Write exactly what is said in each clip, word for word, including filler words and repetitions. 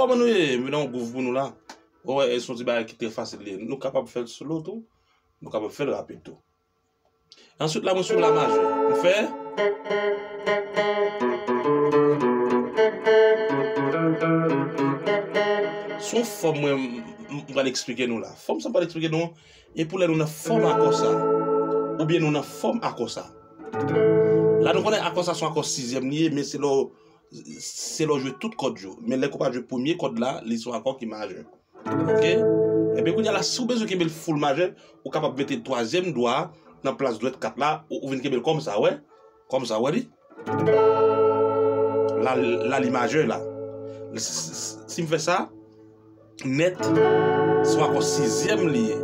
Kòman nou ye? M vin nan yon gwouv pou nou la. Ou wè, e se yon ti bagay ki trè fasil li ye. Nou kapab fè l solo tou. Nou kapab fè l rapid tou. Answit la, mwen sou la majè. M fè. Se yon fòm mwen, m, m, m pral eksplike nou la. Fòm sa m pral eksplike nou, e pou lè nou nan fòm akò sa, oubyen nou nan fòm akò sa. La, nou konnen akò sa se yon akò sizyèm li ye, men se lè w, se lè w jwe tout kòd yo. Men lè ke w pa jwe premye kòd la, li se yon akò ki majè. Oke? Ebyen, kounye a la, si w bezwen kenbe l full majè, ou kapab mete twazyèm dwa a nan plas dwèt kat la, ou, ou vin kenbe l kòmsa, wè? Kòmsa, wè li? La, la li majè la. Si, si, si m fè sa, nèt, se yon akò sizyèm li ye.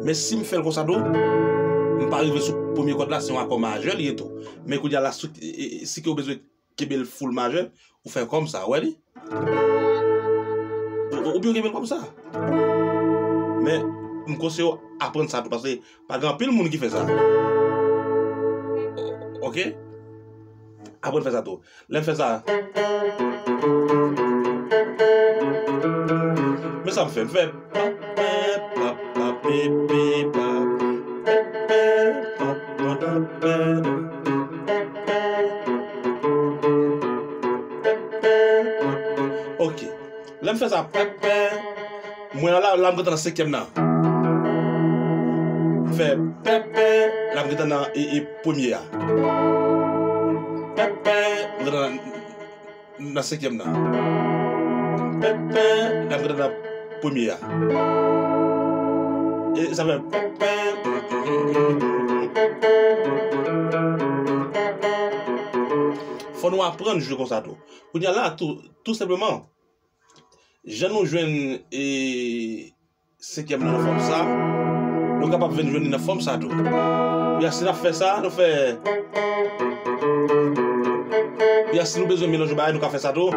Men si m fè l konsa tou, m pa rive sou premye kòd la, se yon akò majè li ye tou. Men kounye a la, si, e, e, si ke w bezwen kenbe l full majè, ou fè kòmsa, wè li? Ou, ou, oubyen w kenbe l kòmsa. Men, m konseye w aprann sa tou, paske pa gen anpil moun ki fè sa. Oke? Aprann fè sa tou. Lè m fè sa. Men sa m fè, m fè pa, pa, pa, pa, pe, pe, pa, pe, pe, pa, pa, pa, pe, pe, pe, pa. Ok. Lè m fè sa, pe, pe, mwen la, la m gentan nan senkyèm nan. M fè pe, pe, la m gentan nan e, e premye a. Pe, pe, m gentan nan, nan senkyèm nan. Pe, pe, la m gentan nan premye a. E sa fè pe, pe. Fò nou aprann jwe konsa tou. Kounye a la, tou, tou senpleman, jan nou jwenn, e, senkyèm nan nan fòm sa, nou kapab vin jwenn li nan fòm sa tou. Kounye a, si n ap fè sa, nou fè. Kounye a, si nou bezwen melanje bagay, nou ka fè sa tou.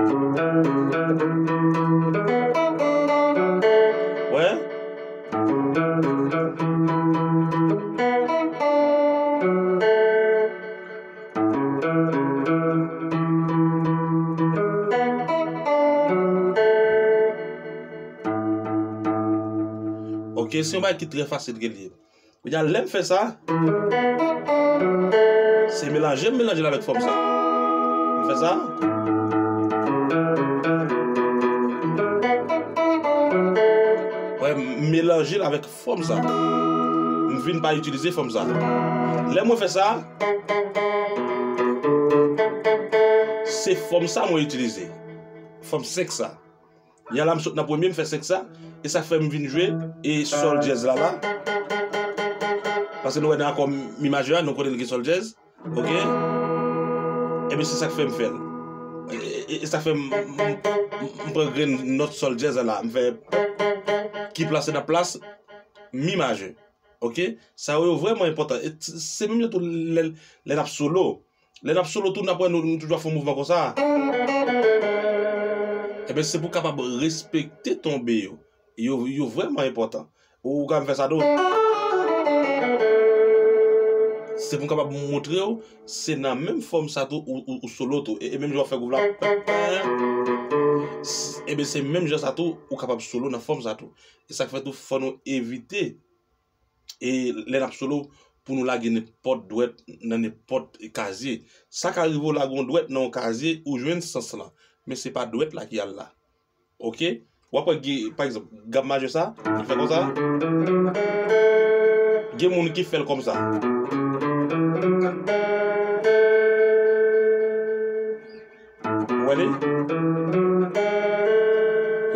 Wè? Ok, se yon bagay ki trè fasil ke l ye. Kounye a, lè m fè sa, se melanje m melanje l avèk fòm sa. M fè sa. Wè, m melanje l avèk fòm sa. M vin pa itilize fòm sa. Lè mwen fè sa, se fòm sa mwen itilize. Fòm senk sa. Kounye a la, m sot nan premye, m fè senk sa. E sa k fè m vin jwe e sòl dyèz la la. Paske nou wè nan akò mi majè a, nou konnen l gen sòl dyèz. Ok? Ebyen, se sa k fè m fè l. E, e, e sa k fè m, m, m, m pran grenn nòt sòl dyèz la la. M fè ki plase nan plas mi majè. Ok? Sa yo vrèman enpòtan. E t-, se menm jan tou lè, lè n ap solo. Lè n ap solo tou, n ap wè nou, nou toujou ap fè yon mouvman konsa. Ebyen, se pou w kapab respekte tonbe yo. Yo, yo vrèman enpòtan. Ou, ou ka fè sa tou. Se pou m kapab montre w, se nan menm fòm sa tou ou, ou, ou solo tou. E, e menm jan w ap fè gwouv la. Ebyen, se menm jan sa tou, ou kapab solo nan fòm sa tou. E sa k fè tou, fò nou evite, e lè n ap solo, pou nou lage nenpòt dwèt nan nenpòt kazye. Sa ka rive w lage yon dwèt nan yon kazye, ou jwenn sans lan. Men se pa dwèt la ki al la. Ok? W ap wè, gen, pa egzanp, gam majè sa, ki fè konsa. Gen moun ki fè l konsa. Ou wè li?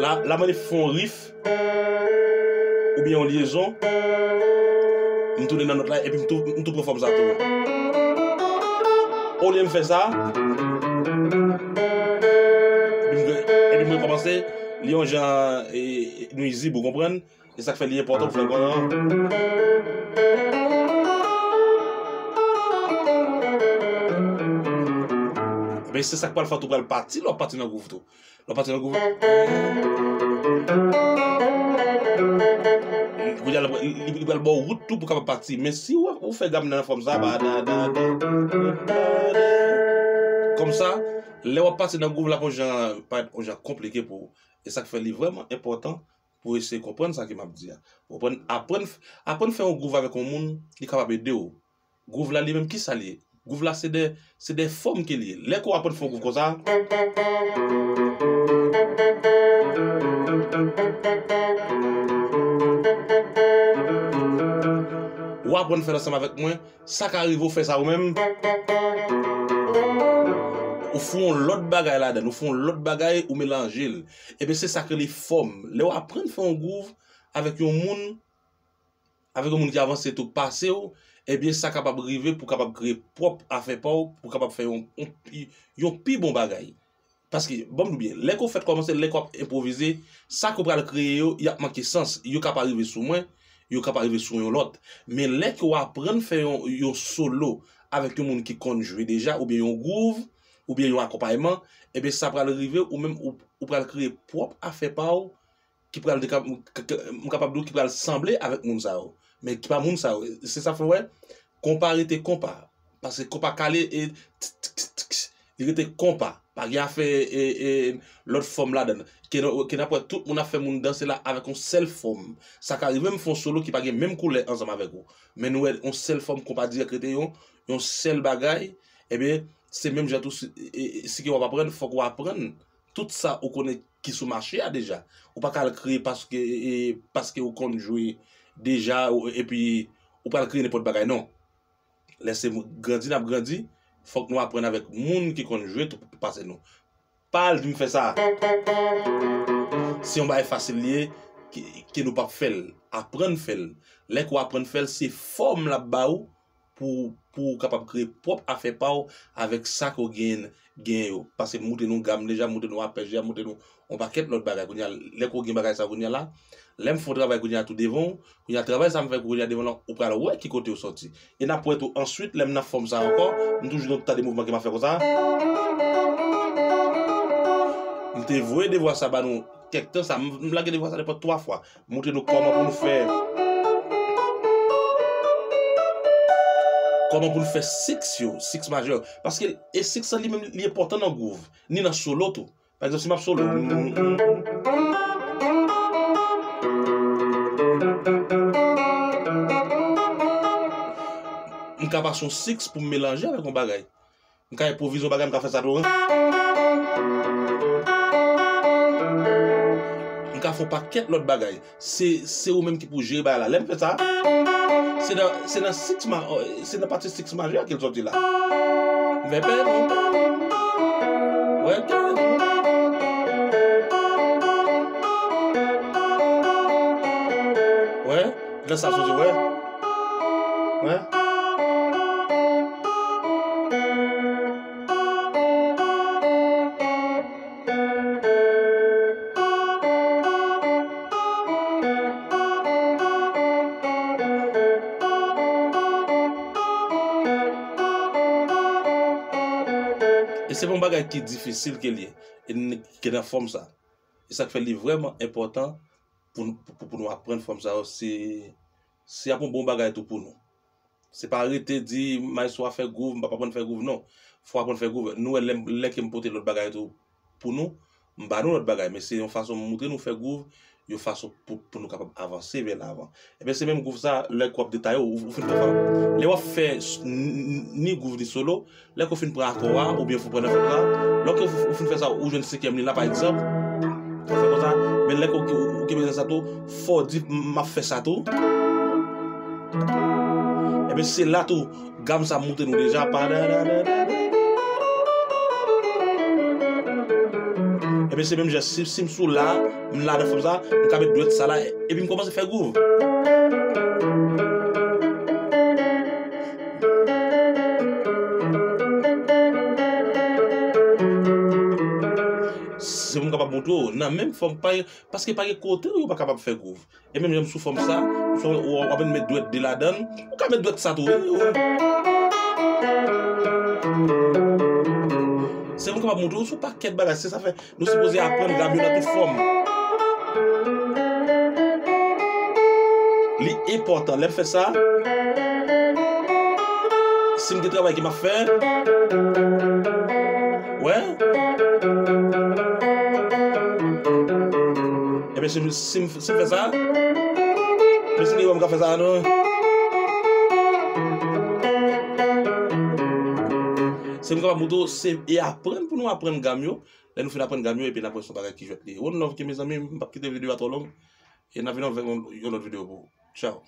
La, la mwen fè yon rif, oubyen yon lyezon. M tounen nan nòt la, epi m tou, m tou pran fòm sa tou. Olye m fè sa, epi m, epi m rekòmanse, li yon jan, e, e, nwizib, ou konprann? E sa k fè li enpòtan pou fè l konsa. Ebyen, se sa k pral fè tou pral pati, lè w ap pati nan gwouv tou. Lè w ap pati nan gwouv. Kounye a, li, li, li pral ba w wout tou pou w kapab pati. Men si w, ou fè gam nan fòm sa, ba, da, da, da, da, da, da. Kòmsa, lè w ap pati nan gwouv la, pou jan, parèt yon jan konplike pou ou. E sa k fè li vrèman enpòtan pou w eseye konprann sa ke m ap di a. Ou konprann? Aprann, aprann fè yon gwouv avèk yon moun, li kapab ede w. Gwouv la li menm, ki sa l ye? Gwouv la se de, se de fòm ke l ye. Lè ke w aprann fè yon gwouv konsa, w aprann fè l ansanm avèk mwen, sa ka rive w fè sa ou menm. Ou fè yon lòt bagay ladan l, ou fè yon lòt bagay, ou melanje l. Ebyen, se sa k rele fòm. Lè w aprann fè yon gwouv avèk yon moun, avèk yon moun ki avanse tou pase w, ebyen, sa kapab rive pou w kapab kreye pwòp afè pa w, pou w kapab fè yon, yon, pi- yon pi bon bagay. Paske, ban m di w byen, lè ke w fèk kòmanse, lè ke w ap enpwovize, sa ke w pral kreye yo, y ap manke sans. Yo ka pa rive sou mwen, yo ka pa rive sou yon lòt. Men lè ke w aprann fè yon, yon solo avèk yon moun ki konn jwe deja, oubyen yon gwouv, oubyen yon akonpayman, ebyen, sa pral rive, ou menm, ou, ou pral kreye pwòp afè pa w, ki pral de, m kapab di w ki pral sanble avèk moun sa yo. Men ki pa moun sa yo. Se sa fè w wè, konpa rete konpa. Paske konpa kale e t, t, t, t, t, li rete konpa. Pa gen afè e, e, lòt fòm ladan l. Ke n, ke n ap wè tout moun ap fè moun danse la avèk yon sèl fòm. Sa ka rive m fè yon solo ki pa gen menm koulè ansanm avèk ou. Men nou wè yon sèl fòm konpa dirèk rete yon, yon sèl bagay. Ebyen, se menm jan tou si, e, e, si ke w ap aprann, fòk w aprann tout sa ou konnen ki sou mache a deja. Ou pa ka al kreye paske, e, paske ou konn jwe deja, ou, epi ou pral kreye nenpòt bagay, non. Lè se grandi n ap grandi, fòk nou aprann avèk moun ki konn jwe tou pase nou. Pa al di m fè sa. Se yon bagay fasil li ye, ke, ke nou p ap fè l. Aprann fè l. Lè ke w aprann fè l, se fòm l ap ba ou, pou, pou w kapab kreye pwòp afè pa w avèk sa ke w gen, gen yo. Paske m montre nou gam deja, m montre nou apèch deja, m montre nou yon pakèt lòt bagay. Kounye a, lè ke w gen bagay sa kounye a la, lè m fè yon travay kounye a tou devan w, kounye a travay sa m fè kounye a devan w la, ou pral wè ki kote w sòti. E n ap wè tou answit, lè m nan fòm sa ankò, m toujou nan tande mouvman ke m ap fè konsa. M te voye devwa sa ba nou kèk tan sa, m, m lage devwa sa nenpòt twa fwa. Montre nou kòman pou nou fè, kòman pou nou fè six yo, six majè. Paske e six lan li menm li enpòtan nan gwouv, ni nan solo tou. Pa egzanp, si m ap solo, m ka pase yon six pou m melanje avèk yon bagay. M ka enpwovize yon bagay, m ka fè sa tou. M ka fè yon pakèt lòt bagay. Se, se ou menm ki pou jere bagay la. Lè m fè sa, se nan, se nan six ma, se nan pati six majè a ke l sòti la. M fè pè, wè, wè, nan sa sòti, wè. Wè. E se pa yon bagay ki difisil ke l ye, e n, ke nan fòm sa. E sa k fè li vrèman enpòtan pou, n, pou, pou nou aprann fòm sa yo, se, se ap yon bon bagay tou pou nou. Se pa rete di, "Maestro a fè gwouv, m p ap aprann fè gwouv," non. Fò w aprann fè gwouv. Nou wè lè, lè ke m pote lòt bagay tou pou nou, m ba nou lòt bagay, men se yon fason m montre nou fè gwouv, yon fason pou, pou nou kapab avanse vè lavan. Ebyen, se menm gwouv sa, lè w ap detaye, ou, ou fin pran fòm. Lè w ap fè s, n, n, ni gwouv ni solo, lè ke w fin pran akò a, oubyen fò w pran nan fòm la, lè ke w, ou fin fè sa, ou jwenn senkyèm li la, pa egzanp, ou fè konsa, men lè ke w, ou, ou kenbe nan sa tou, fò w di, "M ap fè sa tou." Ebyen, se la tou, gam sa montre nou deja, pa, ebyen, se menm jan, si, si m sou la, m la nan fòm sa, m ka met dwèt sa la, epi m kòmanse fè gwouv. Se pou m kapab montre w, nan menm fòm, pa, paske pa gen kote ou pa kapab fè gwouv. E menm jan m sou fòm sa, m sou, w, w ap met dwèt de ladan l, ou ka met dwèt sa tou, wi, wi. Se pou m kapab montre w sou pakèt bagay, se sa fè. Nou sipoze aprann gam yo nan tout fòm. Li enpòtan. Lè m fè sa, si m gen travay ke m ap fè, wè. Si m, si m, si m fè sa, mesi li, m ka fè sa, non. Si m kapab moutre w, se e aprann pou nou aprann gam yo. Lè nou fin aprann gam yo, epi n ap wè se yon bagay ki jwèt li ye. One love, ki mezanmi, m p ap kite videyo a twò long. E n ap vin avèk yon, yon lòt videyo pou ou. Tchao.